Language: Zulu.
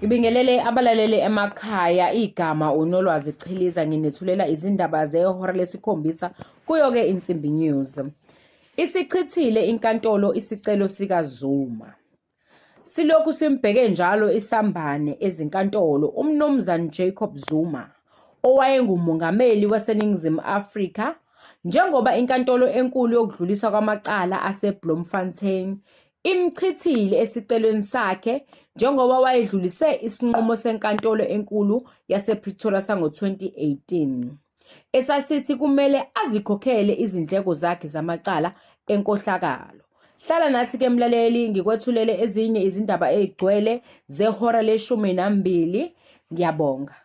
Ngibingelele abalaleli emakhaya, igama uNolwazi Chiliza, nginethulela izindaba zehora lesikhombisa kuyo-ke Insimbi News. Isichithile inkantolo isicelo sikaZuma. Silokhu simbheke njalo isambane ezinkantolo uMnumzane Jacob Zuma, owayenguMongameli waseNingizimu Afrika, njengoba iNkantolo eNkulu yokuDluliswa kwamaCala aseBloemfontein imchithile esicelweni sakhe njengoba wayedlulise isinqumo seNkantolo eNkulu yasePretoria sango-2018 esasithi kumele azikhokhele izindleko zakhe zamacala enkohlakalo. Hlala nathi ke mlaleli ngikwethulele ezinye izindaba ezigcwele zehora leshumi nambili. Ngiyabonga.